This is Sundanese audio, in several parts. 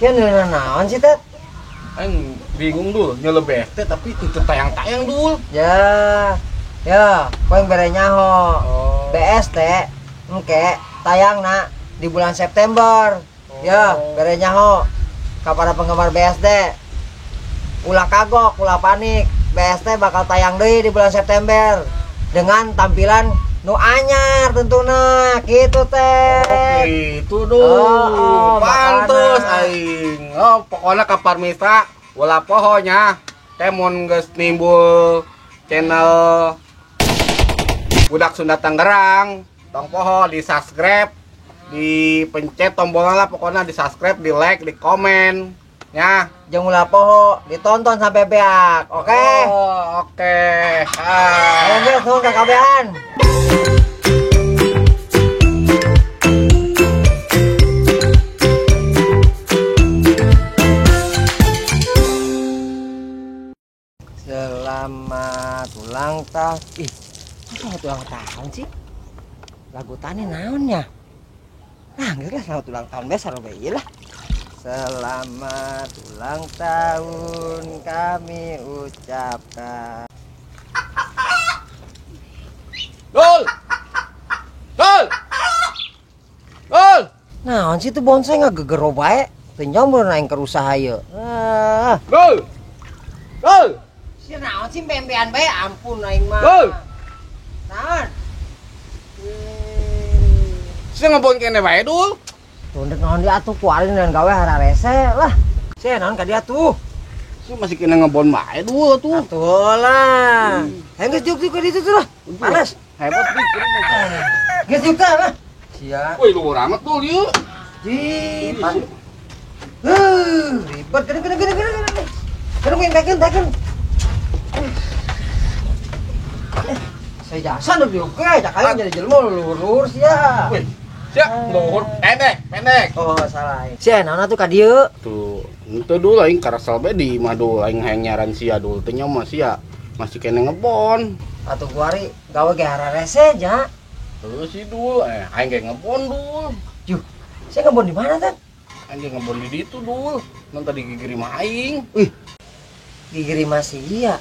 Sia naon sih teh? Aing bingung dul, nyele BST tapi itu tayang-tayang dul. Ya. Ya, poe bere nyaho. Oh. BST engke tayangna di bulan September. Oh. Ya, bere nyaho ka para penggemar BST. Ulah kagok, ulah panik. BST bakal tayang deui di bulan September dengan tampilan nu anyar tentuna gitu teh. Oh, gitu dul. Oh, pantes aing. Oh, pokoknya ka Parmista ulah poho nya. Teh mun geus nimbul channel Budak Sunda Tangerang, tong poho di subscribe, dipencet tombolnya lah pokoknya di subscribe, di like, di komen ya. Jangan ulah poho, ditonton sampai beak, oke? Okay? Oh, oke. Okay. Ah. Ayo nuhun ka kabehan. Selamat ulang tahun. Ih, selamat ulang tahun sih? Lagu tani naonnya? Nah, geus lah selamat ulang tahun besar bae ieu lah. Selamat ulang tahun kami ucapkan. Dul! Dul! Dul! Naon sih tuh bonsai ngagegero bae? Teu nyombor aing keur usaha ieu. Ah. Dul! Dul! Si naon sih pembean bae, ampun aing mah. Dul! Naon? Sia ngebon kene bae, Dul. Tuh ndek naon dia atuh kuarin dan gawe hararese lah. Sia naon ka dia tuh? Sia masih kena ngebon bae, Dul tuh. Atuh lah. Hayang geus diuk-diuk ka ditu tuh lah. Panas. Hebat nih. Geus diuk tah lah. Sia. Woi, luhur amat Dul ieu. Jipan. Ribet gede. Gede tekan. Saya jasa nu diuk ge, cak aing jadi jelema luhur-luhur sia. Wih. Sia, luhur pendek. Oh, salah. Sia naon atuh ka dieu? Tuh, henteu dul aing karasal bae di imah dul aing hayang nyaran sia dul teh nya mah sia masih kene ngebon. Atuh kuari gawe ge hararese nya. Heuh si dul, aing ge ngebon dul. Juh, sia ngebon di mana teh? Aing ge ngebon di ditu dul. Nun tadi gigiri mah aing. Wih. Gigiri mah sia.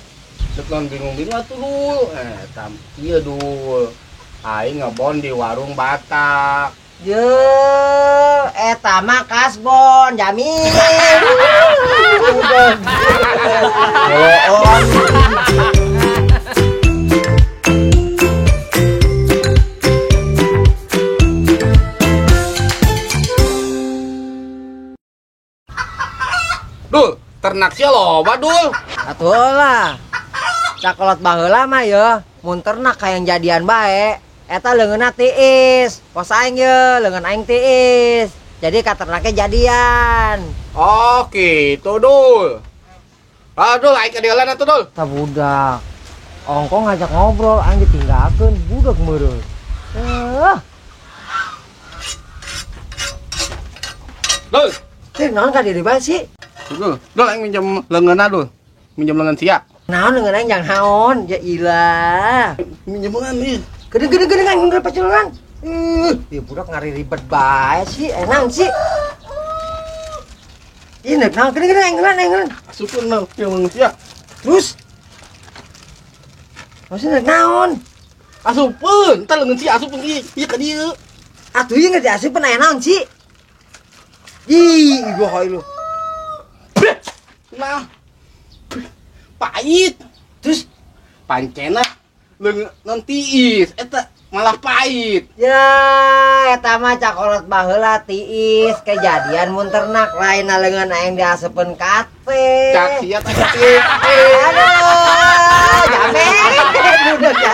Dek non bingung-bingung atuh dul. Tam ieu dul. Aing ngebon di warung Batak. Ye, eta mah kasbon jamin. Udah. Bohong. Dul, ternak sia loba dul. Atuh lah. Cakolot baheula mah ye, mun ternak hayang jadian bae. Eta leungeunna tiis, pos aing ye, leungeun aing tiis. Jadi katernaknya jadian. Oh, gitu dul. Ah, dul aing ka dieu atuh dul. Tah budak. Ongko ngajak ngobrol aing ditinggalkeun budak meureun. Dul, teh naon ka diri bae sih? Dul, dul aing minjem leungeunna dul. Minjem leungeun sia. Naon leungeun aing jang naon? Ya ilah. Minjem leungeun ieu. Gede-gede aing ngeun paculan. Ieu budak ngari ribet bae sih, enak sih. Ih, nek naon gede-gede aing ngeun. Asupkeun naon yang sia. Terus maksudnya naon? Asupkeun, tah leungeun sia asupkeun ieu, ieu ka dieu. Atuh ieu geus diasupkeun aya naon sih? Ih, gua lu. Nah. Pahit. Terus pancena leungeun non tiis eta malah pahit. Ya, eta mah cakolot baheula tiis kejadian mun ternak lain leungeun aing diaseupeun kate. Cak sia teh. Aduh, jamin. Budak ya.